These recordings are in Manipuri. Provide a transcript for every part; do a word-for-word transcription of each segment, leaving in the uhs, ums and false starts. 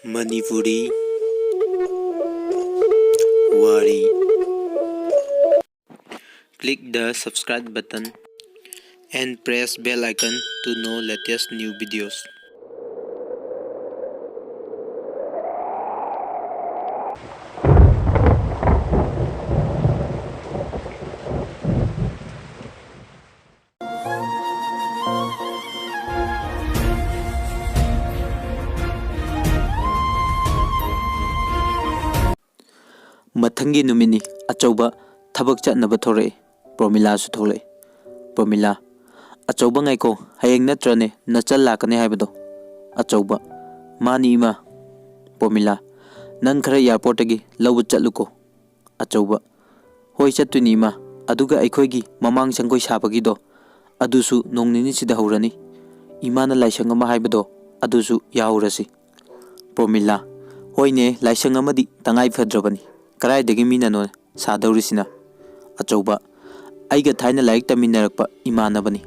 Manipuri Wari. Click the subscribe button and press bell icon to know latest new videos. ꯃꯊꯪꯒꯤ ꯅꯨꯃꯤꯠꯅꯤ꯫ ꯑꯆꯧꯕ ꯊꯕꯛ ꯆꯠꯅꯕ ꯊꯣꯛꯂꯛꯏ꯫ ꯄ꯭ꯔꯣꯃꯤꯂꯥꯁꯨ ꯊꯣꯛꯂꯛꯏ꯫ ꯄ꯭ꯔꯣꯃꯤꯂꯥ, "ꯑꯆꯧꯕ, ꯉꯥꯏꯈꯣ, ꯍꯌꯦꯡ ꯅꯠꯇ꯭ꯔꯅꯦ ꯅꯆꯜ ꯂꯥꯛꯀꯅꯤ ꯍꯥꯏꯕꯗꯣ?" ꯑꯆꯧꯕ, "ꯃꯥꯅꯤ ꯏꯃꯥ꯫" ꯄ꯭ꯔꯣꯃꯤꯂꯥ, "ꯅꯪ ꯈꯔ ꯑꯦꯌꯥꯔꯄꯣꯔꯠꯇꯒꯤ ꯂꯧꯕ ꯆꯠꯂꯨꯀꯣ꯫" ꯑꯆꯧꯕ, "ꯍꯣꯏ, ꯆꯠꯇꯣꯏꯅꯤ ꯏꯃꯥ꯫ ꯑꯗꯨꯒ ꯑꯩꯈꯣꯏꯒꯤ ꯃꯃꯥꯡ ꯁꯪꯒꯣꯏ ꯁꯥꯕꯒꯤꯗꯣ, ꯑꯗꯨꯁꯨ ꯅꯣꯡ ꯅꯤꯅꯤꯁꯤꯗ ꯍꯧꯔꯅꯤ꯫ ꯏꯃꯥꯅ ꯂꯥꯏꯁꯪ ꯑꯃ ꯍꯥꯏꯕꯗꯣ, ꯑꯗꯨꯁꯨ ꯌꯥꯍꯧꯔꯁꯤ꯫" ꯄ꯭ꯔꯣꯃꯤꯂꯥ, "ꯍꯣꯏꯅꯦ, ꯂꯥꯏꯁꯪ ꯑꯃꯗꯤ ꯇꯉꯥꯏ ꯐꯗ꯭ꯔꯕꯅꯤ꯫ ꯀꯗꯥꯏꯗꯒꯤ ꯃꯤꯅꯅꯣ ꯁꯥꯗꯧꯔꯤꯁꯤꯅ?" ꯑꯆꯧꯕ, "ꯑꯩꯒ ꯊꯥꯏꯅ ꯂꯥꯏꯔꯤꯛ ꯇꯝꯃꯤꯟꯅꯔꯛꯄ ꯏꯃꯥꯟꯅꯕꯅꯤ꯫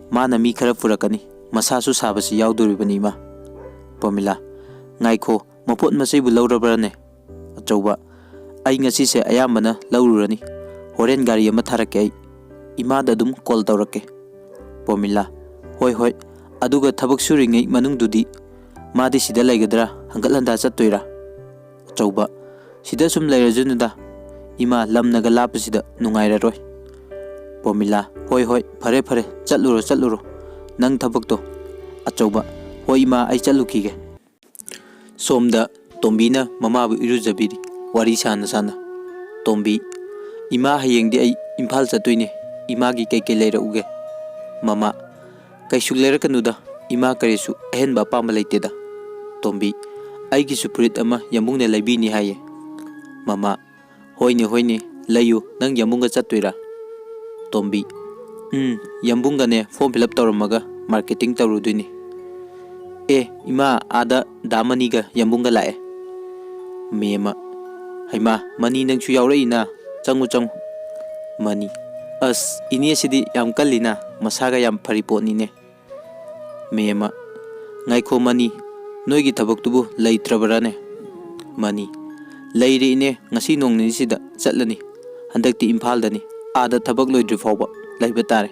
ꯃꯥꯅ ꯃꯤ ꯈꯔ ꯄꯨꯔꯛꯀꯅꯤ꯫ ꯃꯁꯥꯁꯨ ꯁꯥꯕꯁꯤ ꯌꯥꯎꯗꯣꯔꯤꯕꯅꯤ ꯏꯃꯥ꯫" ꯄ꯭ꯔꯣꯃꯤꯂꯥ, "ꯉꯥꯏꯈꯣ, ꯃꯄꯣꯠ ꯃꯆꯩꯕꯨ ꯂꯧꯔꯕ꯭ꯔꯅꯦ?" ꯑꯆꯧꯕ, "ꯑꯩ ꯉꯁꯤꯁꯦ ꯑꯌꯥꯝꯕꯅ ꯂꯧꯔꯨꯔꯅꯤ꯫ ꯍꯣꯔꯦꯟ ꯒꯥꯔꯤ ꯑꯃ ꯊꯥꯔꯛꯀꯦ ꯑꯩ꯫ ꯏꯃꯥꯗ ꯑꯗꯨꯝ ꯀꯣꯜ ꯇꯧꯔꯛꯀꯦ꯫" ꯄ꯭ꯔꯣꯃꯤꯂꯥ, "ꯍꯣꯏ, ꯍꯣꯏ꯫ ꯑꯗꯨꯒ ꯊꯕꯛ ꯁꯨꯔꯤꯉꯩ ꯃꯅꯨꯡꯗꯨꯗꯤ ꯃꯥꯗꯤ ꯁꯤꯗ ꯂꯩꯒꯗ꯭ꯔꯥ, ꯍꯟꯒꯠ ꯍꯟꯗꯥ ꯆꯠꯇꯣꯏꯔꯥ?" ꯑꯆꯧꯕ, "ꯁꯤꯗ ꯁꯨꯝ ꯂꯩꯔꯁꯅꯨꯗ꯫ ꯏꯃꯥ, ꯂꯝꯅꯒ ꯂꯥꯞꯄꯁꯤꯗ ꯅꯨꯡꯉꯥꯏꯔꯔꯣꯏ꯫" ꯄ꯭ꯔꯣꯃꯤꯂꯥ, "ꯍꯣꯏ, ꯍꯣꯏ, ꯐꯔꯦ, ꯐꯔꯦ, ꯆꯠꯂꯨꯔꯣ, ꯆꯠꯂꯨꯔꯣ, ꯅꯪ ꯊꯕꯛꯇꯣ꯫" ꯑꯆꯧꯕ, "ꯍꯣꯏ ꯏꯃꯥ, ꯑꯩ ꯆꯠꯂꯨꯈꯤꯒꯦ꯫" ꯁꯣꯝꯗ ꯇꯣꯝꯕꯤꯅ ꯃꯃꯥꯕꯨ ꯏꯔꯨꯖꯕꯤꯔꯤ, ꯋꯥꯔꯤ ꯁꯥꯅ ꯁꯥꯅ꯫ ꯇꯣꯝꯕꯤ, "ꯏꯃꯥ, ꯍꯌꯦꯡꯗꯤ ꯑꯩ ꯏꯝꯐꯥꯜ ꯆꯠꯇꯣꯏꯅꯦ꯫ ꯏꯃꯥꯒꯤ ꯀꯩꯀꯩ ꯂꯩꯔꯛꯎꯒꯦ?" ꯃꯃꯥ, "ꯀꯩꯁꯨ ꯂꯩꯔꯛꯀꯅꯨꯗ, ꯏꯃꯥ ꯀꯔꯤꯁꯨ ꯑꯍꯦꯟꯕ ꯑꯄꯥꯝꯕ ꯂꯩꯇꯦꯗ꯫" ꯇꯣꯝꯕꯤ, "ꯑꯩꯒꯤꯁꯨ ꯐꯨꯔꯤꯠ ꯑꯃ ꯌꯥꯝꯕꯨꯡꯅ ꯂꯩꯕꯤꯅꯤ ꯍꯥꯏꯌꯦ꯫" ꯃꯃꯥ, "ꯍꯣꯏꯅꯦ, ꯍꯣꯏꯅꯦ, ꯂꯩꯌꯨ꯫ ꯅꯪ ꯌꯥꯝꯕꯨꯡꯒ ꯆꯠꯇꯣꯏꯔꯥ?" ꯇꯣꯝꯕꯤ, "ꯎꯝ, ꯌꯥꯝꯕꯨꯡꯒꯅꯦ ꯐꯣꯔꯝ ꯐꯤꯜ ꯑꯞ ꯇꯧꯔꯝꯃꯒ ꯃꯥꯔꯀꯦꯇꯤꯡ ꯇꯧꯔꯨꯗꯣꯏꯅꯤ꯫" "ꯑꯦ, ꯏꯃꯥ, ꯑꯥꯗ ꯗꯥ ꯃꯅꯤꯒ ꯌꯥꯝꯕꯨꯡꯒ ꯂꯥꯛꯑꯦ꯫" ꯃꯦꯝꯃ, "ꯍꯩꯃꯥ, ꯃꯅꯤ, ꯅꯪꯁꯨ ꯌꯥꯎꯔꯛꯏꯅ? ꯆꯪꯉꯨ, ꯆꯪꯉꯨ꯫" ꯃꯅꯤ, "ꯑꯁ, ꯏꯅꯦꯁꯤꯗꯤ ꯌꯥꯝ ꯀꯜꯂꯤꯅ, ꯃꯁꯥꯒ ꯌꯥꯝ ꯐꯔꯤ ꯄꯣꯠꯅꯤꯅꯦ꯫" ꯃꯦꯝꯃ, "ꯉꯥꯏꯈꯣ ꯃꯅꯤ, "ꯅꯣꯏꯒꯤ ꯊꯕꯛꯇꯨꯕꯨ ꯂꯩꯇ꯭ꯔꯕꯔꯥꯅꯦ?" ꯃꯅꯤ, "ꯂꯩꯔꯦ ꯏꯅꯦ, ꯉꯁꯤ ꯅꯣꯡ ꯅꯤꯅꯤꯁꯤꯗ ꯆꯠꯂꯅꯤ꯫ ꯍꯟꯗꯛꯇꯤ ꯏꯝꯐꯥꯜꯗꯅꯤ, ꯑꯥꯗ ꯊꯕꯛ ꯂꯣꯏꯗ꯭ꯔꯤ ꯐꯥꯎꯕ ꯂꯩꯕ ꯇꯥꯔꯦ꯫"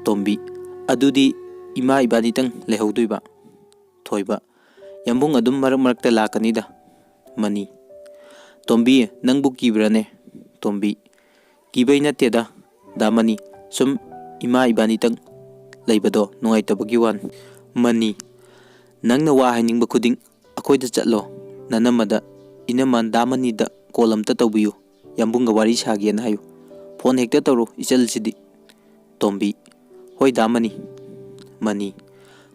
ꯇꯣꯝꯕꯤ, "ꯑꯗꯨꯗꯤ ꯏꯃꯥ ꯏꯕꯥꯅꯤꯇꯪ ꯂꯩꯍꯧꯗꯣꯏꯕ?" ꯊꯣꯏꯕ, "ꯌꯥꯝꯕꯨꯡ ꯑꯗꯨꯝ ꯃꯔꯛ ꯃꯔꯛꯇ ꯂꯥꯛꯀꯅꯤꯗ꯫" ꯃꯅꯤ, "ꯇꯣꯝꯕꯤ, ꯅꯪꯕꯨ ꯀꯤꯕ꯭ꯔꯥꯅꯦ?" ꯇꯣꯝꯕꯤ, "ꯀꯤꯕꯩ ꯅꯠꯇꯦꯗ ꯗꯥ ꯃꯅꯤ, ꯁꯨꯝ ꯏꯃꯥ ꯏꯕꯥꯅꯤꯇꯪ ꯂꯩꯕꯗꯣ ꯅꯨꯡꯉꯥꯏꯇꯕꯒꯤ ꯋꯥꯅꯤ꯫" ꯃꯅꯤ, "ꯅꯪꯅ ꯋꯥ ꯍꯥꯏꯅꯤꯡꯕ ꯈꯨꯗꯤꯡ ꯑꯩꯈꯣꯏꯗ ꯆꯠꯂꯣ, ꯅꯅꯝꯃꯗ, ꯏꯅꯝꯃ ꯗꯥ ꯃꯅꯤꯗ ꯀꯣꯜ ꯑꯝꯇ ꯇꯧꯕꯤꯌꯨ, ꯌꯥꯝꯕꯨꯡꯒ ꯋꯥꯔꯤ ꯁꯥꯒꯦꯅ ꯍꯥꯏꯌꯨ꯫ ꯐꯣꯟ ꯍꯦꯛꯇ ꯇꯧꯔꯣ ꯏꯆꯜꯁꯤꯗꯤ꯫" ꯇꯣꯝꯕꯤ, "ꯍꯣꯏ ꯗꯥ ꯃꯅꯤ꯫" ꯃꯅꯤ,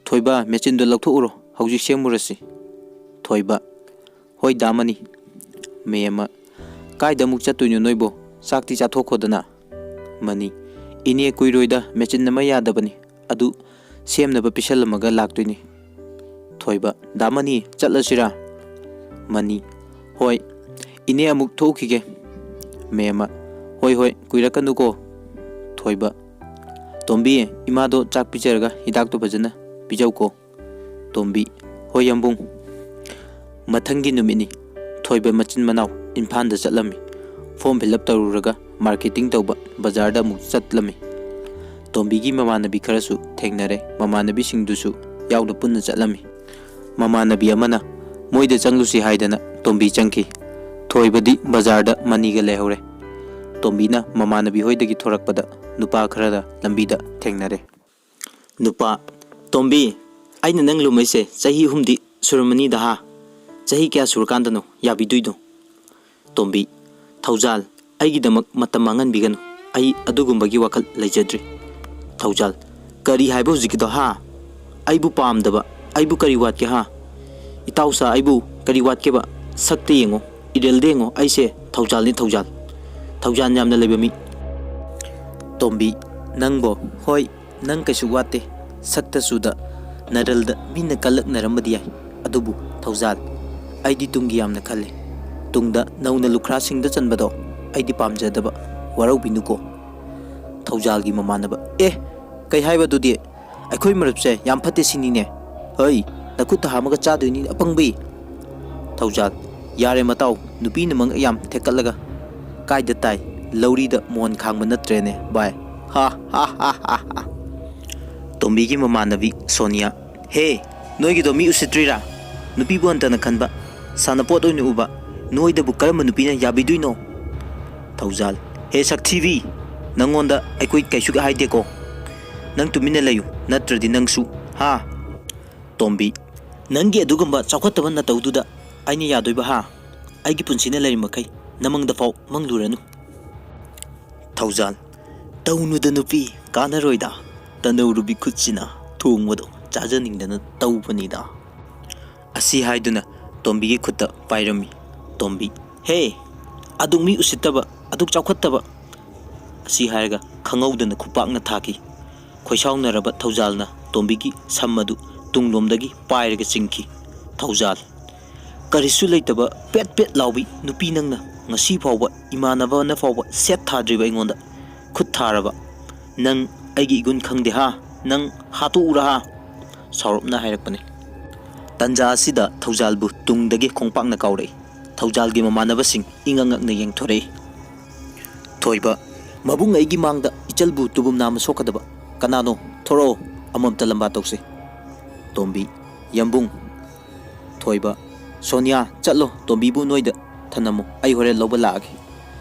"ꯊꯣꯏꯕ, ꯃꯦꯆꯤꯟꯗꯣ ꯂꯧꯊꯣꯛꯎꯔꯣ, ꯍꯧꯖꯤꯛ ꯁꯦꯝꯃꯨꯔꯁꯤ꯫" ꯊꯣꯏꯕ, "ꯍꯣꯏ ꯗꯥ ꯃꯅꯤ꯫" ꯃꯦꯝꯃ, "ꯀꯥꯏꯗ ꯑꯃꯨꯛ ꯆꯠꯇꯣꯏꯅꯣ ꯅꯣꯏꯕꯣ? ꯆꯥꯛꯇꯤ ꯆꯥꯊꯣꯛꯈꯣꯗꯅ꯫" ꯃꯅꯤ, "ꯏꯅꯦ, ꯀꯨꯏꯔꯣꯏꯗ, ꯃꯦꯆꯤꯟ ꯑꯃ ꯌꯥꯗꯕꯅꯤ, ꯑꯗꯨ ꯁꯦꯝꯅꯕ ꯄꯤꯁꯜꯂꯝꯃꯒ ꯂꯥꯛꯇꯣꯏꯅꯤ꯫" ꯊꯣꯏꯕ, "ꯗꯥ ꯃꯅꯤ, ꯆꯠꯂꯁꯤꯔꯥ?" ꯃꯅꯤ, "ꯍꯣꯏ, ꯏꯅꯦ ꯑꯃꯨꯛ ꯊꯣꯛꯎꯈꯤꯒꯦ꯫" ꯃꯦꯝꯃ, "ꯍꯣꯏ ꯍꯣꯏ, ꯀꯨꯏꯔꯛꯀꯅꯨꯀꯣ꯫" ꯊꯣꯏꯕ, "ꯇꯣꯝꯕꯤ, ꯏꯃꯥꯗꯣ ꯆꯥꯛ ꯄꯤꯖꯔꯒ ꯍꯤꯗꯥꯛꯇꯣ ꯐꯖꯅ ꯄꯤꯖꯧꯀꯣ꯫" ꯇꯣꯝꯕꯤ, "ꯍꯣꯏ ꯌꯥꯝꯕꯨꯡ꯫" ꯃꯊꯪꯒꯤ ꯅꯨꯃꯤꯠꯅꯤ꯫ ꯊꯣꯏꯕ ꯃꯆꯤꯟ ꯃꯅꯥꯎ ꯏꯝꯐꯥꯜꯗ ꯆꯠꯂꯝꯃꯤ꯫ ꯐꯣꯔꯝ ꯐꯤꯜ ꯑꯞ ꯇꯧꯔꯨꯔꯒ ꯃꯥꯔꯀꯦꯇꯤꯡ ꯇꯧꯕ ꯕꯖꯥꯔꯗ ꯑꯃꯨꯛ ꯆꯠꯂꯝꯃꯤ꯫ ꯇꯣꯝꯕꯤꯒꯤ ꯃꯃꯥꯟꯅꯕꯤ ꯈꯔꯁꯨ ꯊꯦꯡꯅꯔꯦ, ꯃꯃꯥꯟꯅꯕꯤꯁꯤꯡꯗꯨꯁꯨ ꯌꯥꯎꯅ ꯄꯨꯟꯅ ꯆꯠꯂꯝꯃꯤ꯫ ꯃꯃꯥꯟꯅꯕꯤ ꯑꯃꯅ ꯃꯣꯏꯗ ꯆꯪꯂꯨꯁꯤ ꯍꯥꯏꯗꯅ ꯇꯣꯝꯕꯤ ꯆꯪꯈꯤ꯫ ꯊꯣꯏꯕꯗꯤ ꯕꯖꯥꯔꯗ ꯃꯅꯤꯒ ꯂꯩꯍꯧꯔꯦ꯫ ꯇꯣꯝꯕꯤꯅ ꯃꯃꯥꯟꯅꯕꯤ ꯍꯣꯏꯗꯒꯤ ꯊꯣꯔꯛꯄꯗ ꯅꯨꯄꯥ ꯈꯔꯗ ꯂꯝꯕꯤꯗ ꯊꯦꯡꯅꯔꯦ꯫ ꯅꯨꯄꯥ, "ꯇꯣꯝꯕꯤ, ꯑꯩꯅ ꯅꯪ ꯂꯨꯝꯃꯩꯁꯦ ꯆꯍꯤ ꯑꯍꯨꯝꯗꯤ ꯁꯨꯔꯝꯃꯅꯤꯗ ꯍꯥ? ꯆꯍꯤ ꯀꯌꯥ ꯁꯨꯔꯀꯥꯟꯗꯅꯣ ꯌꯥꯕꯤꯗꯣꯏꯗꯣ?" ꯇꯣꯝꯕꯤ, "ꯊꯧꯖꯥꯜ, ꯑꯩꯒꯤꯗꯃꯛ ꯃꯇꯝ ꯃꯥꯡꯍꯟꯕꯤꯒꯅꯨ꯫ ꯑꯩ ꯑꯗꯨꯒꯨꯝꯕꯒꯤ ꯋꯥꯈꯜ ꯂꯩꯖꯗ꯭ꯔꯤ꯫" ꯊꯧꯖꯥꯜ, "ꯀꯔꯤ ꯍꯥꯏꯕ ꯍꯧꯖꯤꯛꯀꯤꯗꯣ ꯍꯥ? ꯑꯩꯕꯨ ꯄꯥꯝꯗꯕ, ꯑꯩꯕꯨ ꯀꯔꯤ ꯋꯥꯠꯀꯦ ꯍꯥ? ꯏꯇꯥꯎꯁꯥ, ꯑꯩꯕꯨ ꯀꯔꯤ ꯋꯥꯠꯀꯦꯕ? ꯁꯛꯇ ꯌꯦꯡꯉꯣ, ꯏꯔꯦꯜꯗ ꯌꯦꯡꯉꯣ, ꯑꯩꯁꯦ ꯊꯧꯖꯥꯜꯅꯤ, ꯊꯧꯖꯥꯜ꯫ ꯊꯧꯖꯥꯜ ꯌꯥꯝꯅ ꯂꯩꯕ ꯃꯤ꯫" ꯇꯣꯝꯕꯤ, "ꯅꯪꯕꯣ? ꯍꯣꯏ, ꯅꯪ ꯀꯩꯁꯨ ꯋꯥꯠꯇꯦ꯫ ꯁꯛꯇ ꯆꯨꯗ, ꯅꯔꯜꯗ ꯃꯤꯅ ꯀꯜꯂꯛꯅꯔꯝꯕꯗꯤ ꯌꯥꯏ꯫ ꯑꯗꯨꯕꯨ ꯊꯧꯖꯥꯜ, ꯑꯩꯗꯤ ꯇꯨꯡꯒꯤ ꯌꯥꯝꯅ ꯈꯜꯂꯤ꯫ ꯇꯨꯡꯗ ꯅꯧꯅ ꯂꯨꯈ꯭ꯔꯥꯁꯤꯡꯗ ꯆꯟꯕꯗꯣ ꯑꯩꯗꯤ ꯄꯥꯝꯖꯗꯕ, ꯋꯥꯔꯧꯕꯤꯅꯨꯀꯣ꯫" ꯊꯧꯖꯥꯜꯒꯤ ꯃꯃꯥꯟꯅꯕ, "ꯑꯦ, ꯀꯩ ꯍꯥꯏꯕꯗꯨꯗꯤ? ꯑꯩꯈꯣꯏ ꯃꯔꯨꯞꯁꯦ ꯌꯥꯝ ꯐꯠꯇꯦ ꯁꯤꯅꯤꯅꯦ꯫ ꯍꯩ, ꯅꯈꯨꯠꯇ ꯍꯥꯝꯃꯒ ꯆꯥꯗꯣꯏꯅꯤ, ꯑꯄꯪꯕꯤ꯫ ꯊꯧꯖꯥꯜ, ꯌꯥꯔꯦ ꯃꯇꯥꯎ, ꯅꯨꯄꯤꯅ ꯃꯉꯛ ꯌꯥꯝ ꯊꯦꯛꯀꯠꯂꯒ꯫ ꯀꯥꯏꯗ ꯇꯥꯏ? ꯂꯧꯔꯤꯗ ꯃꯣꯟ ꯈꯥꯡꯕ ꯅꯠꯇ꯭ꯔꯦꯅꯦ ꯚꯥꯏ꯫ ꯍꯥ ꯍꯥ ꯍꯥ ꯍꯥ ꯍꯥ꯫ ꯇꯣꯝꯕꯤꯒꯤ ꯃꯃꯥꯟꯅꯕꯤ ꯁꯣꯅꯤꯌꯥ, ꯍꯦ, ꯅꯣꯏꯒꯤꯗꯣ ꯃꯤ ꯎꯁꯤꯠꯇ꯭ꯔꯤꯔꯥ? ꯅꯨꯄꯤꯕꯨ ꯍꯟꯊꯅ ꯈꯟꯕ, ꯁꯥꯟꯅꯄꯣꯠ ꯑꯣꯏꯅ ꯎꯕ, ꯅꯣꯏꯗꯕꯨ ꯀꯔꯝꯕ ꯅꯨꯄꯤꯅ ꯌꯥꯕꯤꯗꯣꯏꯅꯣ? ꯊꯧꯖꯥꯜ, ꯍꯦ ꯁꯛꯊꯤꯕꯤ, ꯅꯪꯉꯣꯟꯗ ꯑꯩꯈꯣꯏ ꯀꯩꯁꯨ ꯍꯥꯏꯗꯦꯀꯣ꯫ ꯅꯪ ꯇꯨꯃꯤꯟꯅ ꯂꯩꯌꯨ, ꯅꯠꯇ꯭ꯔꯗꯤ ꯅꯪꯁꯨ, ꯍꯥ? ꯇꯣꯝꯕꯤ, ꯅꯪꯒꯤ ꯑꯗꯨꯒꯨꯝꯕ ꯆꯥꯎꯈꯠꯇꯕ ꯅꯇꯧꯗꯨꯗ ꯑꯩꯅ ꯌꯥꯗꯣꯏꯕ ꯍꯥ? ꯑꯩꯒꯤ ꯄꯨꯟꯁꯤꯅ ꯂꯩꯔꯤꯃꯈꯩ ꯅꯃꯪꯗ ꯐꯥꯎ ꯃꯪꯂꯨꯔꯅꯨ꯫ ꯊꯧꯖꯥꯜ, ꯇꯧꯅꯨꯗ ꯅꯨꯄꯤ, ꯀꯥꯟꯅꯔꯣꯏꯗ, ꯇꯅꯧꯔꯨꯕꯤ ꯈꯨꯠꯁꯤꯅ ꯊꯣꯡꯕꯗꯣ ꯆꯥꯖꯅꯤꯡꯗꯅ ꯇꯧꯕꯅꯤꯗ꯫ ꯑꯁꯤ ꯍꯥꯏꯗꯨꯅ ꯇꯣꯝꯕꯤꯒꯤ ꯈꯨꯠꯇ ꯄꯥꯏꯔꯝꯃꯤ꯫ ꯇꯣꯝꯕꯤ, ꯍꯦ, ꯑꯗꯨꯛ ꯃꯤ ꯎꯁꯤꯠꯇꯕ, ꯑꯗꯨꯛ ꯆꯥꯎꯈꯠꯇꯕ꯫ ꯑꯁꯤ ꯍꯥꯏꯔꯒ ꯈꯪꯍꯧꯗꯅ ꯈꯨꯄꯥꯛꯅ ꯊꯥꯈꯤ꯫ ꯈꯣꯏꯁꯥꯎꯅꯔꯕ ꯊꯧꯖꯥꯜꯅ ꯇꯣꯝꯕꯤꯒꯤ ꯁꯝ ꯑꯗꯨ ꯇꯨꯡꯂꯣꯝꯗꯒꯤ ꯄꯥꯏꯔꯒ ꯆꯤꯡꯈꯤ꯫ ꯊꯧꯖꯥꯜ, ꯀꯔꯤꯁꯨ ꯂꯩꯇꯕ ꯄꯦꯠ ꯄꯦꯠ ꯂꯥꯎꯕꯤ ꯅꯨꯄꯤ ꯅꯪꯅ, ꯉꯁꯤ ꯐꯥꯎꯕ ꯏꯃꯥꯟꯅꯕꯅ ꯐꯥꯎꯕ ꯁꯦꯠ ꯊꯥꯗ꯭ꯔꯤꯕ ꯑꯩꯉꯣꯟꯗ ꯈꯨꯠ ꯊꯥꯔꯕ ꯅꯪ, ꯑꯩꯒꯤ ꯏꯒꯨꯟ ꯈꯪꯗꯦ ꯍꯥ? ꯅꯪ ꯍꯥꯠꯇꯣꯛꯎꯔꯥ ꯍꯥ? ꯁꯥꯎꯔꯞꯅ ꯍꯥꯏꯔꯛꯄꯅꯤ꯫ ꯇꯟꯖꯥ ꯑꯁꯤꯗ ꯊꯧꯖꯥꯜꯕꯨ ꯇꯨꯡꯗꯒꯤ ꯈꯣꯡꯄꯥꯛꯅ ꯀꯥꯎꯔꯛꯏ꯫ ꯊꯧꯖꯥꯜꯒꯤ ꯃꯃꯥꯟꯅꯕꯁꯤꯡ ꯏꯉꯛ ꯉꯛꯅ ꯌꯦꯡꯊꯣꯔꯛꯏ꯫ ꯊꯣꯏꯕ, ꯃꯕꯨꯡ ꯑꯩꯒꯤ ꯃꯥꯡꯗ ꯏꯆꯜꯕꯨ ꯇꯨꯕꯨꯝ ꯅꯥꯝꯃ ꯁꯣꯛꯀꯗꯕ ꯀꯅꯥꯅꯣ? ꯊꯣꯔꯛꯑꯣ, ꯑꯃꯃꯝꯇ ꯂꯝꯕꯥ ꯇꯧꯁꯤ꯫ ꯇꯣꯝꯕꯤ, ꯌꯥꯝꯕꯨꯡ꯫ ꯊꯣꯏꯕ, ꯁꯣꯅꯤꯌꯥ, ꯆꯠꯂꯣ, ꯇꯣꯝꯕꯤꯕꯨ ꯅꯣꯏꯗ ꯊꯅꯝꯃꯨ, ꯑꯩ ꯍꯣꯔꯦꯟ ꯂꯧꯕ ꯂꯥꯛꯑꯒꯦ꯫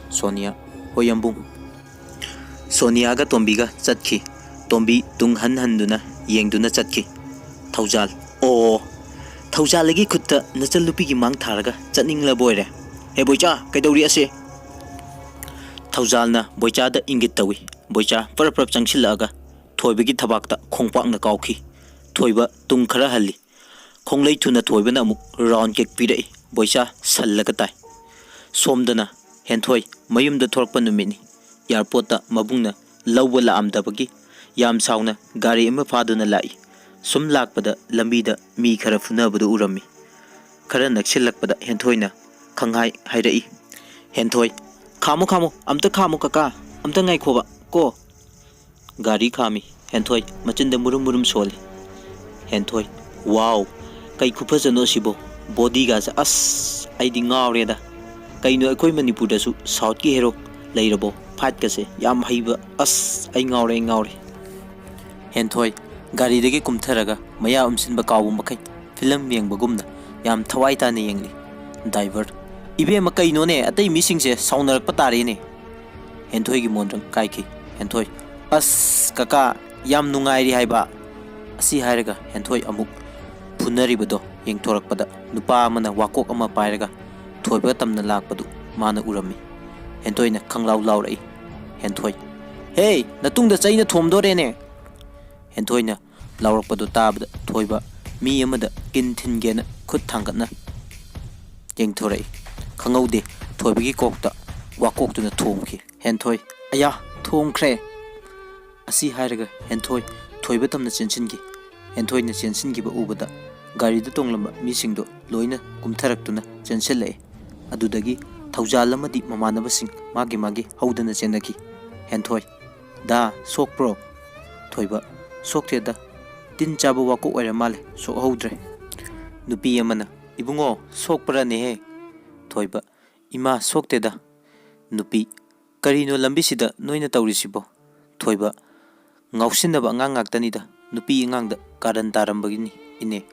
ꯁꯣꯅꯤꯌꯥ, ꯍꯣꯏ ꯌꯥꯝꯕꯨꯡ꯫ ꯁꯣꯅꯤꯌꯥꯒ ꯇꯣꯝꯕꯤꯒ ꯆꯠꯈꯤ꯫ ꯇꯣꯝꯕꯤ ꯇꯨꯡ ꯍꯟ ꯍꯟꯗꯨꯅ ꯌꯦꯡꯗꯨꯅ ꯆꯠꯈꯤ꯫ ꯊꯧꯖꯥꯜ, ꯑꯣ, ꯊꯧꯖꯥꯜ ꯑꯩꯒꯤ ꯈꯨꯠꯇ ꯅꯆꯟꯅꯨꯄꯤꯒꯤ ꯃꯥꯡ ꯊꯥꯔꯒ ꯆꯠꯅꯤꯡꯂꯕ ꯑꯣꯏꯔꯦ꯫ ꯍꯦ ꯕꯣꯏꯆꯥ, ꯀꯩꯗꯧꯔꯤ ꯑꯁꯦ? ꯊꯧꯖꯥꯜꯅ ꯕꯣꯏꯆꯥꯗ ꯏꯪꯒꯤꯠ ꯇꯧꯏ꯫ ꯕꯣꯏꯆꯥ ꯄꯔꯞ ꯄꯔꯞ ꯆꯪꯁꯤꯜꯂꯛꯑꯒ ꯊꯣꯏꯕꯒꯤ ꯊꯕꯥꯛꯇ ꯈꯣꯡꯄꯥꯛꯅ ꯀꯥꯎꯈꯤ꯫ ꯊꯣꯏꯕ ꯇꯨꯡ ꯈꯔ ꯍꯜꯂꯤ꯫ ꯈꯣꯡꯂꯩ ꯊꯨꯅ ꯊꯣꯏꯕꯅ ꯑꯃꯨꯛ ꯔꯥꯎꯟ ꯀꯤꯛ ꯄꯤꯔꯛꯏ꯫ ꯕꯣꯏꯆꯥ ꯁꯜꯂꯒ ꯇꯥꯏ꯫ ꯁꯣꯝꯗꯅ ꯍꯦꯟꯊꯣꯏ ꯃꯌꯨꯝꯗ ꯊꯣꯔꯛꯄ ꯅꯨꯃꯤꯠꯅꯤ꯫ ꯑꯦꯌꯥꯔꯄꯣꯔꯠꯇ ꯃꯕꯨꯡꯅ ꯂꯧꯕ ꯂꯥꯛꯑꯝꯗꯕꯒꯤ ꯌꯥꯝ ꯁꯥꯎꯅ ꯒꯥꯔꯤ ꯑꯃ ꯐꯥꯗꯨꯅ ꯂꯥꯛꯏ꯫ ꯁꯨꯝ ꯂꯥꯛꯄꯗ ꯂꯝꯕꯤꯗ ꯃꯤ ꯈꯔ ꯐꯨꯅꯕꯗꯨ ꯎꯔꯝꯃꯤ꯫ ꯈꯔ ꯅꯛꯁꯤꯜꯂꯛꯄꯗ ꯍꯦꯟꯊꯣꯏꯅ ꯈꯪꯍꯥꯏ ꯍꯥꯏꯔꯛꯏ꯫ ꯍꯦꯟꯊꯣꯏ, ꯈꯥꯝꯃꯨ ꯈꯥꯝꯃꯨ, ꯑꯝꯇ ꯈꯥꯝꯃꯨ ꯀꯀꯥ, ꯑꯝꯇ ꯉꯥꯏꯈꯣꯕ ꯀꯣ꯫ ꯒꯥꯔꯤ ꯈꯥꯝꯃꯤ꯫ ꯍꯦꯟꯊꯣꯏ ꯃꯆꯤꯟꯗ ꯃꯨꯔꯨꯝ ꯃꯨꯔꯨꯝ ꯁꯣꯜꯂꯤ꯫ ꯍꯦꯟꯊꯣꯏ, ꯋꯥꯎ! ꯀꯩ ꯈꯨꯐꯖꯅꯣ ꯁꯤꯕꯣ? ꯕꯣꯗꯤꯒꯥꯁꯦ ꯑꯁ ꯑꯩꯗꯤ ꯉꯥꯎꯔꯦꯗ꯫ ꯀꯩꯅꯣ ꯑꯩꯈꯣꯏ ꯃꯅꯤꯄꯨꯔꯗꯁꯨ ꯁꯥꯎꯠꯀꯤ ꯍꯦꯔꯣ ꯂꯩꯔꯕꯣ? ꯐꯥꯏꯠꯀꯁꯦ ꯌꯥꯝ ꯍꯩꯕ꯫ ꯑꯁ ꯑꯩ ꯉꯥꯎꯔꯦ, ꯑꯩ ꯉꯥꯎꯔꯦ꯫ ꯍꯦꯟꯊꯣꯏ ꯒꯥꯔꯤꯗꯒꯤ ꯀꯨꯝꯊꯔꯒ ꯃꯌꯥ ꯎꯝꯁꯤꯟꯕ ꯀꯥꯎꯕ ꯃꯈꯩ ꯐꯤꯂꯝ ꯌꯦꯡꯕꯒꯨꯝꯅ ꯌꯥꯝ ꯊꯋꯥꯏ ꯇꯥꯅ ꯌꯦꯡꯂꯤ꯫ ꯗ꯭ꯔꯥꯏꯚꯔ, "ꯏꯕꯦꯝꯃ, ꯀꯩꯅꯣꯅꯦ ꯑꯇꯩ ꯃꯤꯁꯤꯡꯁꯦ ꯁꯥꯎꯅꯔꯛꯄ ꯇꯥꯔꯦꯅꯦ"꯫ ꯍꯦꯟꯊꯣꯏꯒꯤ ꯃꯣꯟꯗ꯭ꯔꯪ ꯀꯥꯏꯈꯤ꯫ ꯍꯦꯟꯊꯣꯏ, "ꯑꯁ ꯀꯀꯥ, ꯌꯥꯝ ꯅꯨꯡꯉꯥꯏꯔꯤ ꯍꯥꯏꯕ"꯫ ꯑꯁꯤ ꯍꯥꯏꯔꯒ ꯍꯦꯟꯊꯣꯏ ꯑꯃꯨꯛ ꯐꯨꯅꯔꯤꯕꯗꯣ ꯌꯦꯡꯊꯣꯔꯛꯄꯗ ꯅꯨꯄꯥ ꯑꯃꯅ ꯋꯥꯀꯣꯛ ꯑꯃ ꯄꯥꯏꯔꯒ ꯊꯣꯏꯕ ꯇꯝꯅ ꯂꯥꯛꯄꯗꯨ ꯃꯥꯅ ꯎꯔꯝꯃꯤ꯫ ꯍꯦꯟꯊꯣꯏꯅ ꯈꯪꯂꯥꯎ ꯂꯥꯎꯔꯛꯏ꯫ ꯍꯦꯟꯊꯣꯏ, "ꯍꯦ, ꯅꯇꯨꯡꯗ ꯆꯩꯅ ꯊꯣꯝꯗꯣꯔꯦꯅꯦ!" ꯍꯦꯟꯊꯣꯏꯅ ꯂꯥꯎꯔꯛꯄꯗꯨ ꯇꯥꯕꯗ ꯊꯣꯏꯕ ꯃꯤ ꯑꯃꯗ ꯀꯤꯟ ꯊꯤꯟꯒꯦꯅ ꯈꯨꯠ ꯊꯥꯡꯒꯠꯅ ꯌꯦꯡꯊꯣꯔꯛꯏ꯫ ꯈꯪꯍꯧꯗꯦ ꯊꯣꯏꯕꯒꯤ ꯀꯣꯛꯇ ꯋꯥꯀꯣꯛꯇꯨꯅ ꯊꯣꯝꯈꯤ꯫ ꯍꯦꯟꯊꯣꯏ, "ꯑꯌꯥ, ꯊꯣꯝꯈ꯭ꯔꯦ!" ꯑꯁꯤ ꯍꯥꯏꯔꯒ ꯍꯦꯟꯊꯣꯏ ꯊꯣꯏꯕ ꯇꯝꯅ ꯆꯦꯟꯁꯤꯟꯈꯤ꯫ ꯍꯦꯟꯊꯣꯏꯅ ꯆꯦꯟꯁꯤꯟꯈꯤꯕ ꯎꯕꯗ ꯒꯥꯔꯤꯗ ꯇꯣꯡꯂꯝꯕ ꯃꯤꯁꯤꯡꯗꯨ ꯂꯣꯏꯅ ꯀꯨꯝꯊꯔꯛꯇꯨꯅ ꯆꯦꯟꯁꯤꯜꯂꯛꯏ꯫ ꯑꯗꯨꯗꯒꯤ ꯊꯧꯖꯥꯜ ꯑꯃꯗꯤ ꯃꯃꯥꯟꯅꯕꯁꯤꯡ ꯃꯥꯒꯤ ꯃꯥꯒꯤ ꯍꯧꯗꯅ ꯆꯦꯟꯅꯈꯤ꯫ ꯍꯦꯟꯊꯣꯏ, "ꯗꯥ, ꯁꯣꯛꯄ꯭ꯔꯣ?" ꯊꯣꯏꯕ, "ꯁꯣꯛꯇꯦꯗ, ꯇꯤꯟ ꯆꯥꯕ ꯋꯥꯀꯣꯛ ꯑꯣꯏꯔ ꯃꯥꯜꯂꯦ, ꯁꯣꯛꯍꯧꯗ꯭ꯔꯦ"꯫ ꯅꯨꯄꯤ ꯑꯃꯅ, "ꯏꯕꯨꯡꯉꯣ, ꯁꯣꯛꯄ꯭ꯔꯅꯦꯍꯦ?" ꯊꯣꯏꯕ, "ꯏꯃꯥ, ꯁꯣꯛꯇꯦꯗ"꯫ ꯅꯨꯄꯤ, "ꯀꯔꯤꯅꯣ ꯂꯝꯕꯤꯁꯤꯗ ꯅꯣꯏꯅ ꯇꯧꯔꯤꯁꯤꯕꯣ?" ꯊꯣꯏꯕ, "ꯉꯥꯎꯁꯤꯟꯅꯕ ꯑꯉꯥꯡ ꯉꯥꯛꯇꯅꯤꯗ, ꯅꯨꯄꯤ ꯑꯉꯥꯡꯗ ꯀꯥꯔꯟ ꯇꯥꯔꯝꯕꯒꯤꯅꯤ ꯏꯅꯦ"꯫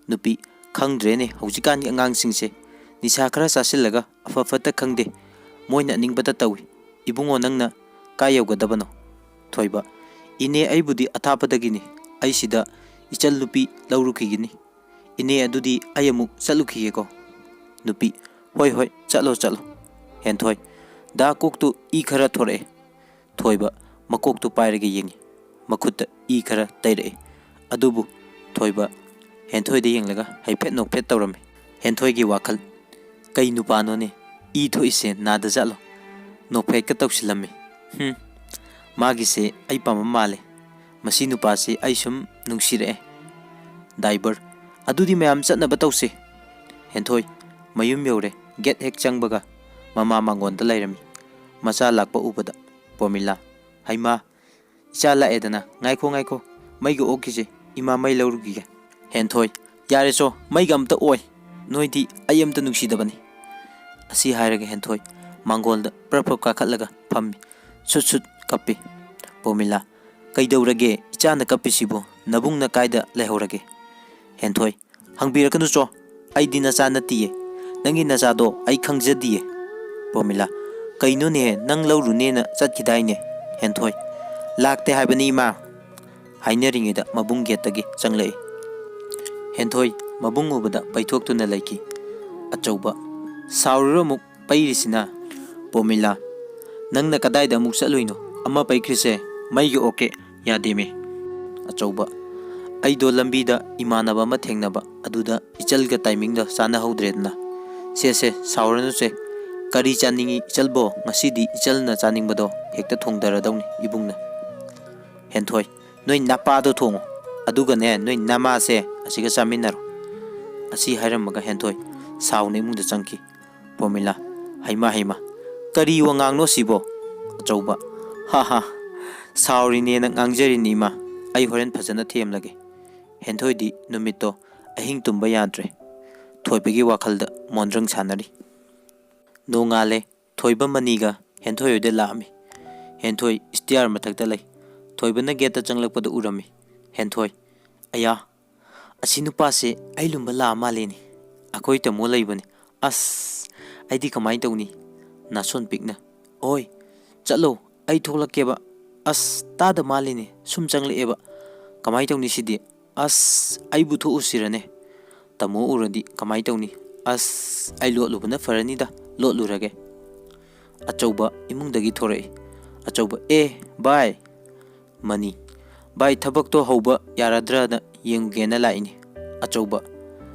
ꯅꯨꯄꯤ, "ꯈꯪꯗ꯭ꯔꯦꯅꯦ ꯍꯧꯖꯤꯛꯀꯥꯟꯒꯤ ꯑꯉꯥꯡꯁꯤꯡꯁꯦ, ꯅꯤꯁꯥ ꯈꯔ ꯆꯥꯁꯤꯜꯂꯒ ꯑꯐ ꯐꯠꯇ ꯈꯪꯗꯦ, ꯃꯣꯏꯅ ꯑꯅꯤꯡꯕꯇ ꯇꯧꯏ꯫ ꯏꯕꯨꯡꯉꯣ, ꯅꯪꯅ ꯀꯥꯏ ꯌꯧꯒꯗꯕꯅꯣ?" ꯊꯣꯏꯕ, "ꯏꯅꯦ, ꯑꯩꯕꯨꯗꯤ ꯑꯊꯥꯞꯄꯗꯒꯤꯅꯤ, ꯑꯩ ꯁꯤꯗ ꯏꯆꯜ ꯅꯨꯄꯤ ꯂꯧꯔꯨꯈꯤꯒꯅꯤ꯫ ꯏꯅꯦ, ꯑꯗꯨꯗꯤ ꯑꯩ ꯑꯃꯨꯛ ꯆꯠꯂꯨꯈꯤꯒꯦꯀꯣ"꯫ ꯅꯨꯄꯤ, "ꯍꯣꯏ ꯍꯣꯏ, ꯆꯠꯂꯣ ꯆꯠꯂꯣ"꯫ ꯍꯦꯟꯊꯣꯏ, "ꯗꯥ, ꯀꯣꯛꯇꯨ ꯏ ꯈꯔ ꯊꯣꯔꯛꯑꯦ"꯫ ꯊꯣꯏꯕ ꯃꯀꯣꯛꯇꯨ ꯄꯥꯏꯔꯒ ꯌꯦꯡꯉꯤ꯫ ꯃꯈꯨꯠꯇ ꯏ ꯈꯔ ꯇꯩꯔꯛꯏ꯫ ꯑꯗꯨꯕꯨ ꯊꯣꯏꯕ ꯍꯦꯟꯊꯣꯏꯗ ꯌꯦꯡꯂꯒ ꯍꯥꯏꯐꯦꯠ ꯅꯣꯛꯐꯦꯠ ꯇꯧꯔꯝꯃꯤ꯫ ꯍꯦꯟꯊꯣꯏꯒꯤ ꯋꯥꯈꯜ, "ꯀꯩ ꯅꯨꯄꯥꯅꯣꯅꯦ? ꯏ ꯊꯣꯛꯏꯁꯦ ꯅꯥꯗꯖꯥꯠꯂꯣ?" ꯅꯣꯛꯐꯦꯠꯀ ꯇꯧꯁꯤꯜꯂꯝꯃꯤ꯫ "ꯍꯨꯝ, ꯃꯥꯒꯤꯁꯦ ꯑꯩ ꯄꯥꯝꯕ ꯃꯥꯜꯂꯦ꯫ ꯃꯁꯤ ꯅꯨꯄꯥꯁꯤ ꯑꯩ ꯁꯨꯝ ꯅꯨꯡꯁꯤꯔꯛꯑꯦ"꯫ ꯗ꯭ꯔꯥꯏꯚꯔ, "ꯑꯗꯨꯗꯤ ꯃꯌꯥꯝ ꯆꯠꯅꯕ ꯇꯧꯁꯦ"꯫ ꯍꯦꯟꯊꯣꯏ ꯃꯌꯨꯝ ꯌꯧꯔꯦ꯫ ꯒꯦꯠ ꯍꯦꯛ ꯆꯪꯕꯒ ꯃꯃꯥ ꯃꯉꯣꯟꯗ ꯂꯩꯔꯝꯃꯤ꯫ ꯃꯆꯥ ꯂꯥꯛꯄ ꯎꯕꯗ ꯄ꯭ꯔꯣꯃꯤꯂꯥ, "ꯍꯩꯃꯥ, ꯏꯆꯥ ꯂꯥꯛꯑꯦꯗꯅ, ꯉꯥꯏꯈꯣ, ꯉꯥꯏꯈꯣ, ꯃꯩꯒ ꯑꯣꯛꯈꯤꯁꯦ, ꯏꯃꯥ ꯃꯩ ꯂꯧꯔꯨꯈꯤꯒꯦ"꯫ ꯍꯦꯟꯊꯣꯏ, "ꯌꯥꯔꯦ ꯆꯣ, ꯃꯩꯒ ꯑꯝꯇ ꯑꯣꯏ꯫ ꯅꯣꯏꯗꯤ ꯑꯩ ꯑꯝꯇ ꯅꯨꯡꯁꯤꯗꯕꯅꯤ"꯫ ꯑꯁꯤ ꯍꯥꯏꯔꯒ ꯍꯦꯟꯊꯣꯏ ꯃꯥꯡꯒꯣꯜꯗ ꯄ꯭ꯔꯞ ꯄ꯭ꯔꯞ ꯀꯥꯈꯠꯂꯒ ꯐꯝꯃꯤ꯫ ꯁꯨꯠ ꯁꯨꯠ ꯀꯞꯄꯤ꯫ ꯄ꯭ꯔꯣꯃꯤꯂꯥ, "ꯀꯩꯗꯧꯔꯒꯦ ꯏꯆꯥꯅ ꯀꯞꯄꯤꯁꯤꯕꯨ? ꯅꯕꯨꯡꯅ ꯀꯥꯏꯗ ꯂꯩꯍꯧꯔꯒꯦ?" ꯍꯦꯟꯊꯣꯏ, "ꯍꯪꯕꯤꯔꯛꯀꯅꯨ ꯆꯣ, ꯑꯩꯗꯤ ꯅꯆꯥ ꯅꯠꯇꯤꯌꯦ꯫ ꯅꯪꯒꯤ ꯅꯆꯥꯗꯣ ꯑꯩ ꯈꯪꯖꯗꯤꯌꯦ"꯫ ꯄ꯭ꯔꯣꯃꯤꯂꯥ, "ꯀꯩꯅꯣꯅꯦꯍꯦ, ꯅꯪ ꯂꯧꯔꯨꯅꯦꯅ ꯆꯠꯈꯤꯗꯥꯏꯅꯦ?" ꯍꯦꯟꯊꯣꯏ, "ꯂꯥꯛꯇꯦ ꯍꯥꯏꯕꯅꯤ ꯏꯃꯥ"꯫ ꯍꯥꯏꯅꯔꯤꯉꯩꯗ ꯃꯕꯨꯡ ꯒꯦꯠꯇꯒꯤ ꯆꯪꯂꯛꯏ꯫ ꯍꯦꯟꯊꯣꯏ ꯃꯕꯨꯡ ꯎꯕꯗ ꯄꯩꯊꯣꯛꯇꯨꯅ ꯂꯩꯈꯤ꯫ ꯑꯆꯧꯕ, "ꯁꯥꯎꯔꯨꯔꯣ ꯑꯃꯨꯛ ꯄꯩꯔꯤꯁꯤꯅ"꯫ ꯄ꯭ꯔꯣꯃꯤꯂꯥ, "ꯅꯪꯅ ꯀꯗꯥꯏꯗ ꯑꯃꯨꯛ ꯆꯠꯂꯨꯏꯅꯣ? ꯑꯃ ꯄꯩꯈ꯭ꯔꯤꯁꯦ ꯃꯩꯒꯤ ꯑꯣꯀꯦ ꯌꯥꯗꯦꯃꯤ"꯫ ꯑꯆꯧꯕ, "ꯑꯩꯗꯣ ꯂꯝꯕꯤꯗ ꯏꯃꯥꯟꯅꯕ ꯑꯃ ꯊꯦꯡꯅꯕ, ꯑꯗꯨꯗ ꯏꯆꯜꯒ ꯇꯥꯏꯃꯤꯡꯗꯣ ꯆꯥꯟꯅꯍꯧꯗ꯭ꯔꯦꯗꯅ꯫ ꯁꯦ ꯁꯦ, ꯁꯥꯎꯔꯅꯨꯁꯦ꯫ ꯀꯔꯤ ꯆꯥꯅꯤꯡꯉꯤ ꯏꯆꯜꯕꯣ? ꯉꯁꯤꯗꯤ ꯏꯆꯜꯅ ꯆꯥꯅꯤꯡꯕꯗꯣ ꯍꯦꯛꯇ ꯊꯣꯡꯗꯔꯗꯧꯅꯤ ꯏꯕꯨꯡꯅ"꯫ ꯍꯦꯟꯊꯣꯏ, "ꯅꯣꯏ ꯅꯄꯥꯗꯣ ꯊꯣꯡꯉꯣ, ꯑꯗꯨꯒꯅꯦ ꯅꯣꯏ ꯅꯃꯥꯁꯦ ꯑꯁꯤꯒ ꯆꯥꯃꯤꯟꯅꯔꯣ"꯫ ꯑꯁꯤ ꯍꯥꯏꯔꯝꯃꯒ ꯍꯦꯟꯊꯣꯏ ꯁꯥꯎꯅ ꯏꯃꯨꯡꯗ ꯆꯪꯈꯤ꯫ ꯄ꯭ꯔꯣꯃꯤꯂꯥ, "ꯍꯩꯃꯥ ꯍꯩꯃꯥ, ꯀꯔꯤ ꯋꯥꯉꯥꯡꯅꯣ ꯁꯤꯕꯣ?" ꯑꯆꯧꯕ, "ꯍꯥ ꯍꯥ, ꯁꯥꯎꯔꯤꯅꯦꯅ ꯉꯥꯡꯖꯔꯤꯅꯤ ꯏꯃꯥ꯫ ꯑꯩ ꯍꯣꯔꯦꯟ ꯐꯖꯅ ꯊꯦꯝꯂꯒꯦ"꯫ ꯍꯦꯟꯊꯣꯏꯗꯤ ꯅꯨꯃꯤꯠꯇꯣ ꯑꯍꯤꯡ ꯇꯨꯝꯕ ꯌꯥꯗ꯭ꯔꯦ꯫ ꯊꯣꯏꯕꯒꯤ ꯋꯥꯈꯜꯗ ꯃꯣꯟꯗ꯭ꯔꯪ ꯁꯥꯟꯅꯔꯤ꯫ ꯅꯣꯡꯉꯥꯜꯂꯦ꯫ ꯊꯣꯏꯕ ꯃꯅꯤꯒ ꯍꯦꯟꯊꯣꯏ ꯍꯣꯏꯗ ꯂꯥꯛꯑꯝꯃꯤ꯫ ꯍꯦꯟꯊꯣꯏ ꯁ꯭ꯇꯤꯌꯥꯔ ꯃꯊꯛꯇ ꯂꯩ꯫ ꯊꯣꯏꯕꯅ ꯒꯦꯠꯇ ꯆꯪꯂꯛꯄꯗ ꯎꯔꯝꯃꯤ꯫ ꯍꯦꯟꯊꯣꯏ, "ꯑꯌꯥ, ꯑꯁꯤ ꯅꯨꯄꯥꯁꯦ ꯑꯩ ꯂꯨꯝꯕ ꯂꯥꯛꯑ ꯃꯥꯜꯂꯦꯅꯦ꯫ ꯑꯩꯈꯣꯏ ꯇꯥꯃꯣ ꯂꯩꯕꯅꯦ꯫ ꯑꯁ, ꯑꯩꯗꯤ ꯀꯃꯥꯏꯅ ꯇꯧꯅꯤ?" ꯅꯥꯁꯣꯟ ꯄꯤꯛꯅ, "ꯑꯣꯏ, ꯆꯠꯂꯣ, ꯑꯩ ꯊꯣꯛꯂꯛꯀꯦꯕ"꯫ "ꯑꯁ, ꯇꯥꯗ ꯃꯥꯜꯂꯤꯅꯦ, ꯁꯨꯝ ꯆꯪꯂꯛꯑꯦꯕ꯫ ꯀꯃꯥꯏꯅ ꯇꯧꯅꯤ ꯁꯤꯗꯤ? ꯑꯁ, ꯑꯩꯕꯨ ꯊꯣꯛꯎꯁꯤꯔꯅꯦ? ꯇꯥꯃꯣ ꯎꯔꯗꯤ ꯀꯃꯥꯏꯅ ꯇꯧꯅꯤ? ꯑꯁ, ꯑꯩ ꯂꯣꯠꯂꯨꯕꯅ ꯐꯔꯅꯤꯗ, ꯂꯣꯠꯂꯨꯔꯒꯦ"꯫ ꯑꯆꯧꯕ ꯏꯃꯨꯡꯗꯒꯤ ꯊꯣꯔꯛꯏ꯫ ꯑꯆꯧꯕ, "ꯑꯦ, ꯚꯥꯏ"꯫ ꯃꯅꯤ, "ꯚꯥꯏ, ꯊꯕꯛꯇꯣ ꯍꯧꯕ ꯌꯥꯔꯗ꯭ꯔꯅ ꯌꯦꯡꯉꯨꯒꯦꯅ ꯂꯥꯛꯏꯅꯤ"꯫ ꯑꯆꯧꯕ,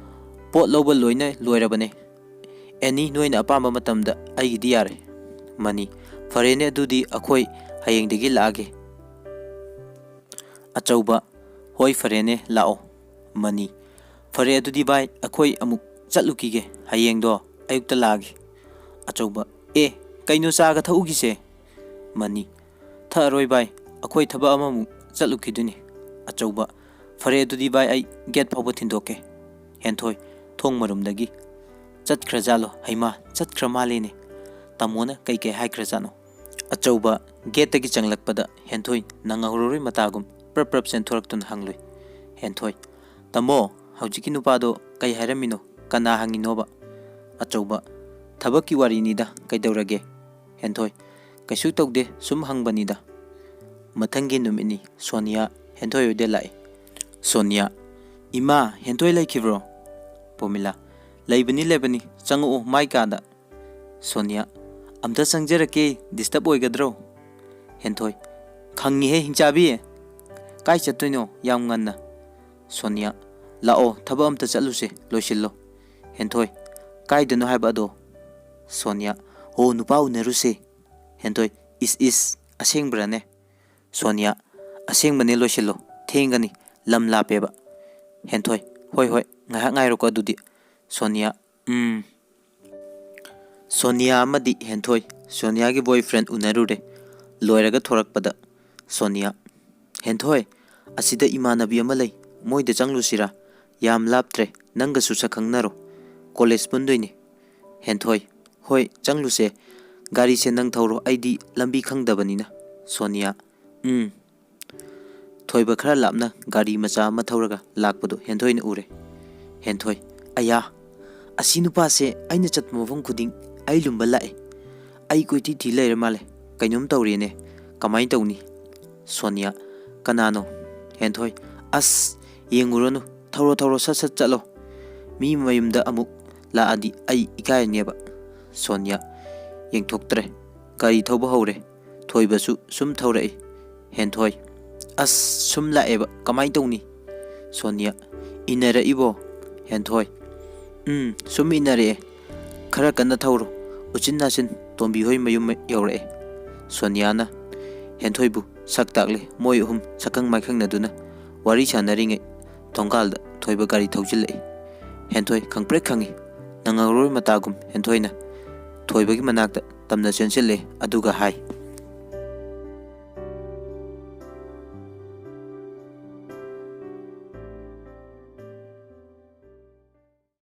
"ꯄꯣꯠ ꯂꯧꯕ ꯂꯣꯏꯅ ꯂꯣꯏꯔꯕꯅꯦ꯫ ꯑꯦꯅꯤ, ꯅꯣꯏꯅ ꯑꯄꯥꯝꯕ ꯃꯇꯝꯗ ꯑꯩꯒꯤꯗꯤ ꯌꯥꯔꯦ"꯫ ꯃꯅꯤ, "ꯐꯔꯦꯅꯦ, ꯑꯗꯨꯗꯤ ꯑꯩꯈꯣꯏ ꯍꯌꯦꯡꯗꯒꯤ ꯂꯥꯛꯑꯒꯦ"꯫ ꯑꯆꯧꯕ, "ꯍꯣꯏ, ꯐꯔꯦꯅꯦ, ꯂꯥꯛꯑꯣ"꯫ ꯃꯅꯤ, "ꯐꯔꯦ, ꯑꯗꯨꯗꯤ ꯚꯥꯏ, ꯑꯩꯈꯣꯏ ꯑꯃꯨꯛ ꯆꯠꯂꯨꯈꯤꯒꯦ, ꯍꯌꯦꯡꯗꯣ ꯑꯌꯨꯛꯇ ꯂꯥꯛꯑꯒꯦ"꯫ ꯑꯆꯧꯕ, "ꯑꯦ, ꯀꯩꯅꯣ ꯆꯥꯒ ꯊꯛꯎꯈꯤꯁꯦ"꯫ ꯃꯅꯤ, "ꯊꯛꯑꯔꯣꯏ ꯚꯥꯏ, ꯑꯩꯈꯣꯏ ꯊꯕꯛ ꯑꯃꯃꯨꯛ ꯆꯠꯂꯨꯈꯤꯗꯣꯏꯅꯤ"꯫ ꯑꯆꯧꯕ, "ꯐꯔꯦ, ꯑꯗꯨꯗꯤ ꯚꯥꯏ, ꯑꯩ ꯒꯦꯠ ꯐꯥꯎꯕ ꯊꯤꯟꯗꯣꯛꯀꯦ"꯫ ꯍꯦꯟꯊꯣꯏ ꯊꯣꯡ ꯃꯔꯨꯝꯗꯒꯤ, "ꯆꯠꯈ꯭ꯔꯖꯥꯠꯂꯣ? ꯍꯩꯃꯥ, ꯆꯠꯈ꯭ꯔ ꯃꯥꯜꯂꯦꯅꯦ꯫ ꯇꯥꯃꯣꯅ ꯀꯩꯀꯩ ꯍꯥꯏꯈ꯭ꯔꯖꯥꯠꯅꯣ?" ꯑꯆꯧꯕ ꯒꯦꯠꯇꯒꯤ ꯆꯪꯂꯛꯄꯗ ꯍꯦꯟꯊꯣꯏ ꯅꯪꯍꯧꯔꯔꯣꯏ ꯃꯇꯥꯒꯨꯝ ꯄ꯭ꯔꯞ ꯄ꯭ꯔꯞ ꯆꯦꯟꯊꯣꯔꯛꯇꯨꯅ ꯍꯪꯂꯨꯏ꯫ ꯍꯦꯟꯊꯣꯏ, "ꯇꯥꯃꯣ, ꯍꯧꯖꯤꯛꯀꯤ ꯅꯨꯄꯥꯗꯣ ꯀꯩ ꯍꯥꯏꯔꯝꯃꯤꯅꯣ? ꯀꯅꯥ ꯍꯪꯉꯤꯅꯣꯕ?" ꯑꯆꯧꯕ, "ꯊꯕꯛꯀꯤ ꯋꯥꯔꯤꯅꯤꯗ, ꯀꯩꯗꯧꯔꯒꯦ?" ꯍꯦꯟꯊꯣꯏ, "ꯀꯩꯁꯨ ꯇꯧꯗꯦ, ꯁꯨꯝ ꯍꯪꯕꯅꯤꯗ꯫" ꯃꯊꯪꯒꯤ ꯅꯨꯃꯤꯠꯅꯤ꯫ ꯁꯣꯅꯤꯌꯥ ꯍꯦꯟꯊꯣꯏ ꯍꯣꯏꯗ ꯂꯥꯛꯏ꯫ ꯁꯣꯅꯤꯌꯥ, "ꯏꯃꯥ, ꯍꯦꯟꯊꯣꯏ ꯂꯩꯈꯤꯕ꯭ꯔꯣ?" ꯄꯣꯃꯤꯂꯥ, "ꯂꯩꯕꯅꯤ, ꯂꯩꯕꯅꯤ, ꯆꯪꯉꯛꯑꯣ ꯃꯥꯏ ꯀꯥꯗ꯫" ꯁꯣꯅꯤꯌꯥ, "ꯑꯝꯇ ꯆꯪꯖꯔꯛꯀꯦ, ꯗꯤꯁꯇꯔꯕ ꯑꯣꯏꯒꯗ꯭ꯔꯣ?" ꯍꯦꯟꯊꯣꯏ, "ꯈꯪꯉꯤꯍꯦ ꯍꯤꯡꯆꯥꯕꯤ꯫ ꯀꯥꯏ ꯆꯠꯇꯣꯏꯅꯣ ꯌꯥꯝ ꯉꯟꯅ?" ꯁꯣꯅꯤꯌꯥ, "ꯂꯥꯛꯑꯣ, ꯊꯕꯛ ꯑꯝꯇ ꯆꯠꯂꯨꯁꯦ, ꯂꯣꯏꯁꯤꯜꯂꯣ꯫" ꯍꯦꯟꯊꯣꯏ, "ꯀꯥꯏꯗꯅꯣ ꯍꯥꯏꯕ ꯑꯗꯣ?" ꯁꯣꯅꯤꯌꯥ, "ꯍꯣ, ꯅꯨꯄꯥ ꯎꯅꯔꯨꯁꯦ꯫" ꯍꯦꯟꯊꯣꯏ, "ꯏꯁ ꯏꯁ, ꯑꯁꯦꯡꯕ꯭ꯔꯅꯦ?" ꯁꯣꯅꯤꯌꯥ, "ꯑꯁꯦꯡꯕꯅꯦ, ꯂꯣꯏꯁꯤꯜꯂꯣ, ꯊꯦꯡꯒꯅꯤ, ꯂꯝ ꯂꯥꯞꯄꯦꯕ꯫" ꯍꯦꯟꯊꯣꯏ, "ꯍꯣꯏ ꯍꯣꯏ, ꯉꯥꯏꯍꯥꯛ ꯉꯥꯏꯔꯣꯀꯣ ꯑꯗꯨꯗꯤ꯫" ꯁꯣꯅꯤꯌꯥ, "ꯎꯝ꯫" ꯁꯣꯅꯤꯌꯥ ꯑꯃꯗꯤ ꯍꯦꯟꯊꯣꯏ ꯁꯣꯅꯤꯌꯥꯒꯤ ꯕꯣꯏꯐ꯭ꯔꯦꯟ ꯎꯅꯔꯨꯔꯦ꯫ ꯂꯣꯏꯔꯒ ꯊꯣꯔꯛꯄꯗ ꯁꯣꯅꯤꯌꯥ, "ꯍꯦꯟꯊꯣꯏ, ꯑꯁꯤꯗ ꯏꯃꯥꯟꯅꯕꯤ ꯑꯃ ꯂꯩ, ꯃꯣꯏꯗ ꯆꯪꯂꯨꯁꯤꯔꯥ? ꯌꯥꯝ ꯂꯥꯞꯇ꯭ꯔꯦ, ꯅꯪꯒꯁꯨ ꯁꯛ ꯈꯪꯅꯔꯣ, ꯀꯣꯂꯦꯖ ꯄꯨꯟꯗꯣꯏꯅꯦ꯫" ꯍꯦꯟꯊꯣꯏ, "ꯍꯣꯏ, ꯆꯪꯂꯨꯁꯦ꯫ ꯒꯥꯔꯤꯁꯦ ꯅꯪ ꯊꯧꯔꯣ, ꯑꯩꯗꯤ ꯂꯝꯕꯤ ꯈꯪꯗꯕꯅꯤꯅ꯫" ꯁꯣꯅꯤꯌꯥ, "ꯎꯝ꯫" ꯊꯣꯏꯕ ꯈꯔ ꯂꯥꯞꯅ ꯒꯥꯔꯤ ꯃꯆꯥ ꯑꯃ ꯊꯧꯔꯒ ꯂꯥꯛꯄꯗꯨ ꯍꯦꯟꯊꯣꯏꯅ ꯎꯔꯦ꯫ ꯍꯦꯟꯊꯣꯏ, "ꯑꯌꯥ, ꯑꯁꯤ ꯅꯨꯄꯥꯁꯦ ꯑꯩꯅ ꯆꯠꯄ ꯃꯐꯝ ꯈꯨꯗꯤꯡ ꯑꯩ ꯂꯨꯝꯕ ꯂꯥꯛꯑꯦ꯫ ꯑꯩ ꯀꯣꯏꯊꯤ ꯊꯤ ꯂꯩꯔ ꯃꯥꯜꯂꯦ꯫ ꯀꯩꯅꯣꯝ ꯇꯧꯔꯦꯅꯦ꯫ ꯀꯃꯥꯏꯅ ꯇꯧꯅꯤ?" ꯁꯣꯅꯤꯌꯥ, "ꯀꯅꯥꯅꯣ?" ꯍꯦꯟꯊꯣꯏ, "ꯑꯁ, ꯌꯦꯡꯉꯨꯔꯅꯨ꯫ ꯊꯧꯔꯣ, ꯊꯧꯔꯣ, ꯁꯠ ꯁꯠ ꯆꯠꯂꯣ꯫ ꯃꯤ ꯃꯌꯨꯝꯗ ꯑꯃꯨꯛ ꯂꯥꯛꯑꯗꯤ ꯑꯩ ꯏꯀꯥꯏꯔꯅꯦꯕ꯫" ꯁꯣꯅꯤꯌꯥ, ꯌꯦꯡꯊꯣꯛꯇ꯭ꯔꯦ꯫ ꯒꯥꯔꯤ ꯊꯧꯕ ꯍꯧꯔꯦ꯫ ꯊꯣꯏꯕꯁꯨ ꯁꯨꯝ ꯊꯧꯔꯛꯏ꯫ ꯍꯦꯟꯊꯣꯏ, "ꯑꯁ, ꯁꯨꯝ ꯂꯥꯛꯑꯦꯕ, ꯀꯃꯥꯏ ꯇꯧꯅꯤ?" ꯁꯣꯅꯤꯌꯥ, "ꯏꯟꯅꯔꯛꯏꯕꯣ?" ꯍꯦꯟꯊꯣꯏ, "ꯎꯝ, ꯁꯨꯝ ꯏꯟꯅꯔꯛꯑꯦ꯫ ꯈꯔ ꯀꯟꯅ ꯊꯧꯔꯣ꯫ ꯎꯆꯤꯟ ꯅꯥꯆꯤꯟ ꯇꯣꯝꯕꯤ ꯍꯣꯏ ꯃꯌꯨꯝ ꯌꯧꯔꯛꯑꯦ꯫" ꯁꯣꯅꯤꯌꯥꯅ ꯍꯦꯟꯊꯣꯏꯕꯨ ꯁꯛ ꯇꯥꯛꯂꯦ꯫ ꯃꯣꯏ ꯑꯍꯨꯝ ꯁꯛꯈꯪ ꯃꯥꯏꯈꯪꯅꯗꯨꯅ ꯋꯥꯔꯤ ꯁꯥꯟꯅꯔꯤꯉꯩ ꯊꯣꯡꯒꯥꯜꯗ ꯊꯣꯏꯕ ꯒꯥꯔꯤ ꯊꯧꯖꯤꯜꯂꯛꯏ꯫ ꯍꯦꯟꯊꯣꯏ ꯈꯪꯄ꯭ꯔꯦꯛ ꯈꯪꯏ꯫ ꯅꯪꯍꯧꯔꯣꯏ ꯃꯇꯥꯒꯨꯝ ꯍꯦꯟꯊꯣꯏꯅ ꯊꯣꯏꯕꯒꯤ ꯃꯅꯥꯛꯇ ꯇꯝꯅ ꯆꯦꯟꯁꯤꯜꯂꯦ, ꯑꯗꯨꯒ ꯍꯥꯏ,